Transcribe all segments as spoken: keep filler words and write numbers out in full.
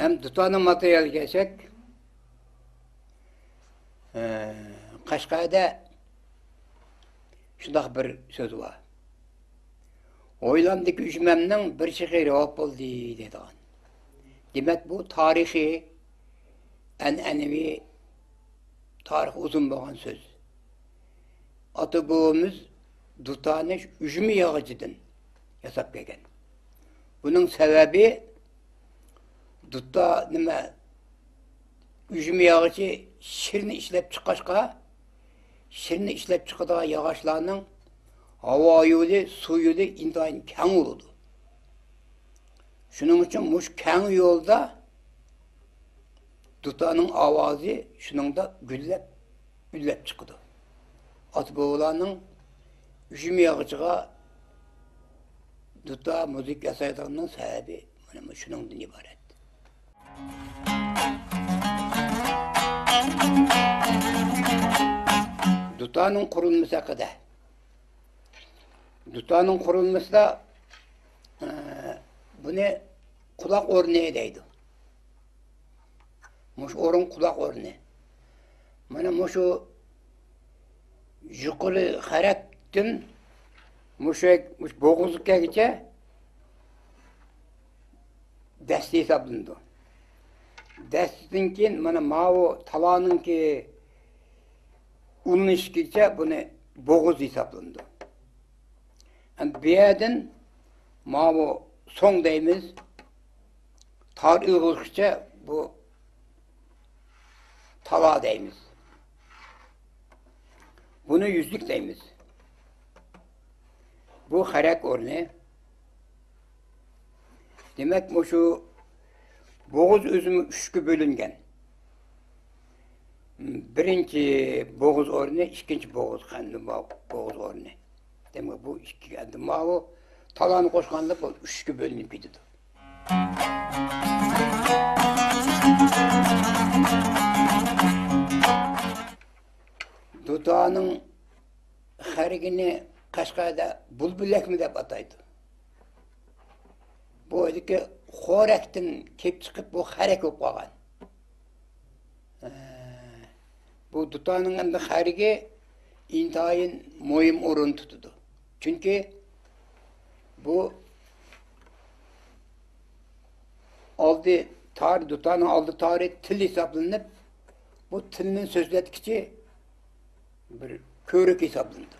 ھەم دۇتارنىڭ ماتېرىيالىغا كەلسەك، ئە، قەشقەردە شۇنداق بىر سۆز بار. «ھويلامدىكى ئۈجمەمنىڭ بىر شېخى راۋاب بولدى» دەيدىغان. دېمەك، بۇ تارىخىي، ئەنئەنىۋى، تارىخى ئۇزۇن بولغان سۆز. ئاتا-بوۋىمىز دۇتارنى ئۈجمە ياغىچىدىن ياساپ كەلگەن. بۇنىڭ سەۋەبى، دۇتار نېمە، ئۈجمە ياغىچى شىرنە ئىشلەپ چىققاچقا، شىرنە ئىشلەپ چىقىدىغان ياغاچلارنىڭ ھاۋا يولى، سۇ يولى ئىنتايىن كەڭ بولىدۇ. شۇنىڭ ئۈچۈن مۇشۇ كەڭ يولدا دۇتارنىڭ ئاۋازى شۇنىڭدا گۈللەپ، گۈللەپ چىقىدۇ. ئاتا-بوۋىلارنىڭ ئۈجمە ياغىچىغا دۇتار مۇزىكا ياسايدىغىنىنىڭ سەۋەبى مانا شۇنىڭدىن ئىبارەت. دۇتارنىڭ قۇرۇلمىسى ھەققىدە. دۇتارنىڭ قۇرۇلمىسىدا، ئە، بۇنى قۇلاق ئورنى دەيدۇ. مۇشۇ ئورۇن قۇلاق ئورنى. مانا مۇشۇ يۇقىرى خەرەكتىن مۇشۇ، مۇشۇ بوغۇزغا كەلگۈچە دەستە ھېسابلىنىدۇ. دەستىدىن كېيىن مانا ماۋۇ تالانىڭكى ئۇلىنىشىگىچە بۇنى بوغۇز ھېسابلىنىدۇ. ئەمدى بۇ يەردىن ماۋۇ سوڭ دەيمىز، تار ئېغىزغىچە بۇ تالا دەيمىز. بۇنى يۈزلۈك دەيمىز. بۇ خەرەك ئورنى. دېمەك، مۇشۇ بوغۇز ئۆزىمۇ ئۈچكە بۆلۈنگەن. بىرىنچى بوغۇز ئورنى، ئىككىنچى بوغۇز، قەندى بوغۇز ئورنى. دېمەك، بۇ ئىككى، ئەمدى ماۋۇ تالانى قوشقاندا بۇ ئۈچكە بۆلۈنۈپ كېتىدۇ. دۇتارنىڭ خەرىكىنى قەشقەردە بۇلبۇلەكمە دەپ ئاتايدۇ. بۇ يەردىكى خورەكتىن كېلىپ چىقىپ، بۇ خەرەك بولۇپ قالغان. ئە، بۇ دۇتارنىڭ ئەمدى خەرىكى ئىنتايىن مۇھىم ئورۇن تۇتىدۇ. چۈنكى بۇ ئالدى تارى، دۇتارنىڭ ئالدى تارى تىل ھېسابلىنىپ، بۇ تىلنى سۆزلەتكۈچى بىر كۆۋرۈك ھېسابلىنىدۇ.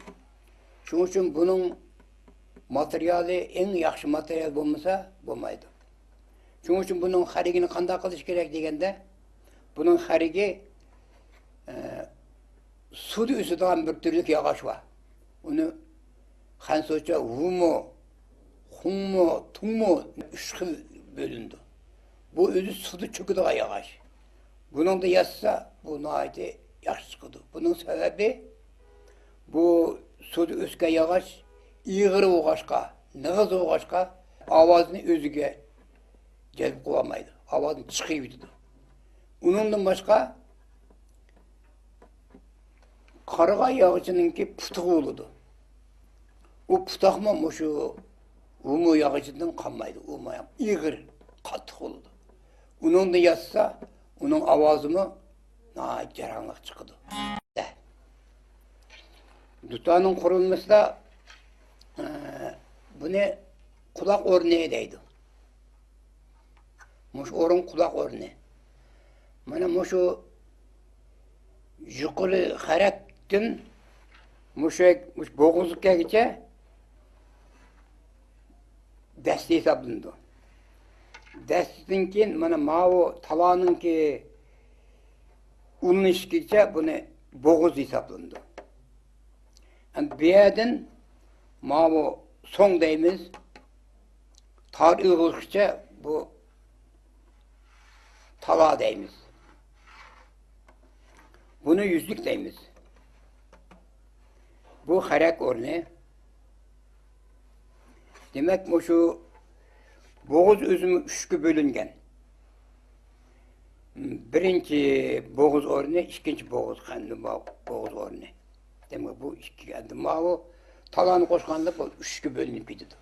شۇنىڭ ئۈچۈن بۇنىڭ ماتېرىيالى ئەڭ ياخشى ماتېرىيال بولمىسا بولمايدۇ. شۇنىڭ ئۈچۈن بۇنىڭ خەرىكىنى قانداق قىلىش كېرەك دېگەندە، بۇنىڭ خەرىكى، ئە، سۇدا ئۆسىدىغان بىر تۈرلۈك ياغاچ بار. ئۇنى خەنزۇچە ۋۇمۇ، خۇڭمۇ، تۇڭمۇ، ئۈچ خىل بۆلۈنىدۇ. بۇ ئۆزى سۇدا چۆكىدىغان ياغاچ. بۇنىڭدا ياسىسا، بۇ ناھايىتى ياخشى چىقىدۇ. بۇنىڭ سەۋەبى، بۇ سۇدا ئۆسكەن ياغاچ ئېغىر بولغاچقا، نېغىز بولغاچقا، ئاۋازنى ئۆزىگە جەلپ قىلالمايدۇ. ئاۋازنى چىقىرىۋېتىدۇ. ئۇنىڭدىن باشقا، قارىغاي ياغىچىنىڭكى پۇتىقى بولىدۇ. ئۇ پۇتاقمۇ مۇشۇ ۋۇمۇ ياغىچىدىن قالمايدۇ. ئۇ ماياق ئېغىر، قاتتىق بولىدۇ. ئۇنىڭدىن ياسىسا، ئۇنىڭ ئاۋازىمۇ ناھايىتى جاراڭلىق چىقىدۇ. دۇتارنىڭ قۇرۇلمىسىدا، ئە، بۇنى قۇلاق ئورنى دەيدۇ. مۇشۇ ئورۇن قۇلاق ئورنى. مانا مۇشۇ يۇقىرى خەرەكتىن مۇشۇ، مۇشۇ بوغۇزغا كەلگۈچە دەستە ھېسابلىنىدۇ. دەستىدىن كېيىن مانا ماۋۇ تالانىڭكى ئۇلىنىشىگىچە بۇنى بوغۇز ھېسابلىنىدۇ. ئەمدى بۇ يەردىن ماۋۇ سوڭ دەيمىز، تار ئېغىزغىچە بۇ تالا دەيمىز. بۇنى يۈزلۈك دەيمىز. بۇ خەرەك ئورنى. دېمەك، مۇشۇ بوغۇز ئۆزىمۇ ئۈچكە بۆلۈنگەن. بىرىنچى بوغۇز ئورنى، ئىككىنچى بوغۇز، قەندى بوغۇز ئورنى. دېمەك، بۇ ئىككى، ئەمدى ماۋۇ تالانى قوشقاندا بۇ ئۈچكە بۆلۈنۈپ كېتىدۇ.